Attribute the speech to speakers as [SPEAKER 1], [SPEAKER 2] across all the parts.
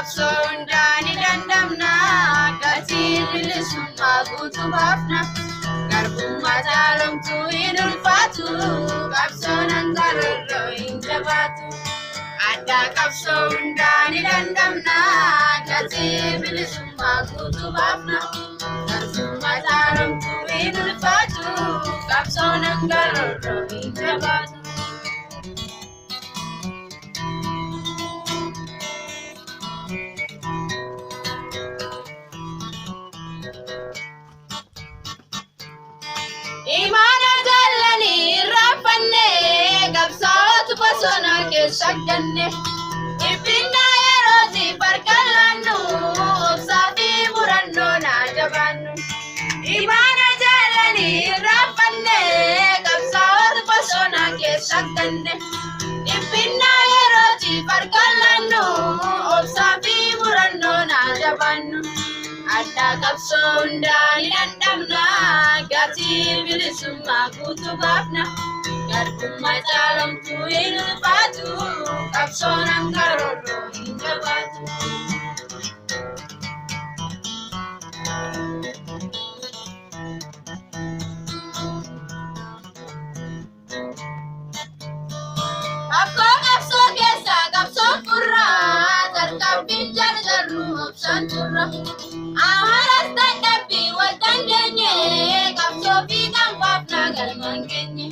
[SPEAKER 1] qabsoo hundaa ni dandamna, gatii bilisummaa guutuu baafna. Garbummaa caalomtuu hin ulfaatu, qabsoon hangaroorroo hin jabaatu. Addaa qabsoo hundaa ni dandamna, gatii bilisummaa guutuu baafna. Garbummaa caalomtuu hin ulfaatu, qabsoon hangaroorroo hin jabaatu. Imaana jaallanii irraanfannee qabsaa'otu bosona keessa ganne. Dhiphinna yerootiif harka laannu obsaa fi murannoo naa jabaannu. Imaana jaallanii irraanfannee qabsaa'otu bosona keessa ganne. Dhiphinna yerootiif harka laannu obsaa fi murannoo naa jabaannu. Addaa qabsoo hundaa ni dandamna, gatii bilisummaa guutuu baafna. Garbummaa caalomtuu hin ulfaatu, qabsoon hangaroorroo hin jabaatu. Rakkoo qabsoo keessaa qabsoon furraa, tarkaanfiin jarjarru obsaan turra. Amaras dadhabbii wal dandeenye, qabsoo fi baafna galmaan geenye.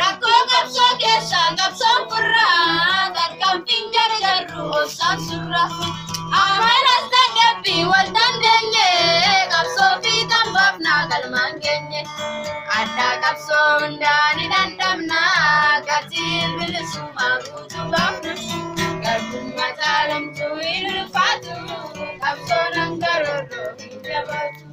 [SPEAKER 1] Rakkoo qabsoo keessaa qabsoon furraa, tarkaanfiin jarjarru obsaan surra. Amaras dadhabbii wal dandeenye, qabsoo fi baafna galmaan geenye. Addaa qabsoo hundaa ni dandamna, gatii bilisummaa guutuu baafna. Garbummaa caalomtuu hin ulfaatu, qabsoon hangaroorroo hin jabaatu.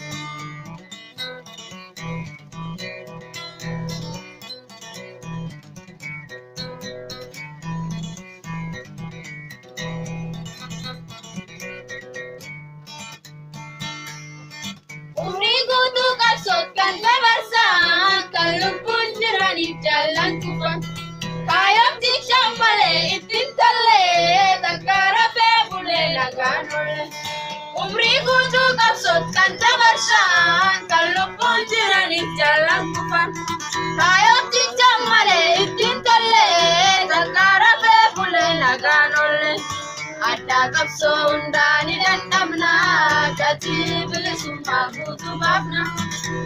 [SPEAKER 1] Umrii guutuu qabsoof kan dabarsan, kan lubbuun jiraniif jaallan kufan. Kaayyoof jikshaan malee ittiin tollee, takka rafee bulee nagaan oolle. Umrii guutuu qabsoof kan dabarsan, kan lubbuun jiraniif jaallan kufan. Kaayyoof jichaan malee ittiin tollee, takka rafee bulee nagaan oolle. Addaa qabsoo hundaa ni dandamna, gatii bilisummaa guutuu baafna.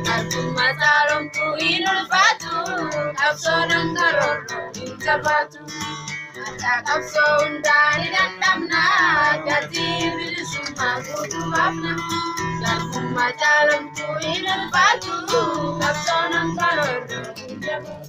[SPEAKER 1] Garbummaa caalomtuu hin ulfaatu, qabsoon hangaroorroo hin jabaatu. Addaa qabsoo hundaa ni dandamna, gatii bilisummaa guutuu baafna. Garbummaa caalomtuu hin ulfaatu, qabsoon hangaroorroo hin jabaatu.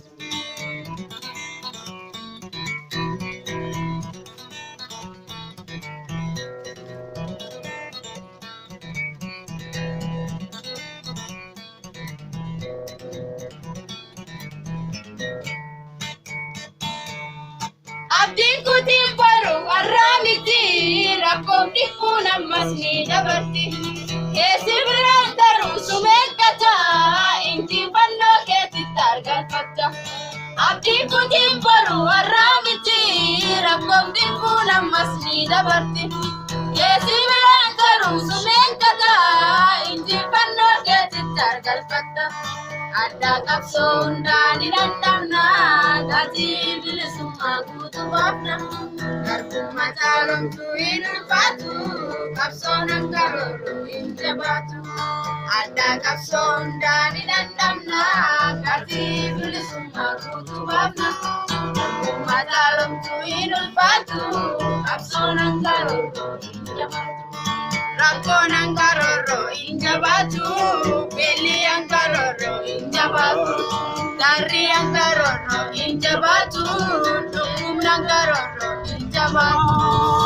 [SPEAKER 1] Abdiin kutiin boru har'aa miti, rakkoof dhiphuun ammas ni dabarti. Keessi biraan daruu sumeeggata, injifannoo keetitti argalfatta. Abdiin kutiin boru har'aa miti, rakkoof dhiphuun ammas ni dabarti. Keessi biraan daruu sumeeggata, injifannoo keetitti argalfatta. Addaa qabsoo hundaa ni dandamna, gatii bilisummaa guutuu baafna. Garbummaa caalomtuu hin ulfaatu, qabsoon hangaroorroo hin jabaatu. Addaa qabsoo hundaa ni dandamna, gatii bilisummaa guutuu baafna. Garbummaa caalomtuu hin ulfaatu, qabsoon hangaroorroo hin jabaatu. Rakkoon hangaroorroo hin jabaatu, beelli hangaroorroo hin jabaatu, darri hangaroorroo hin jabaatu, dhukkubni hangaroorroo hin jabaatu.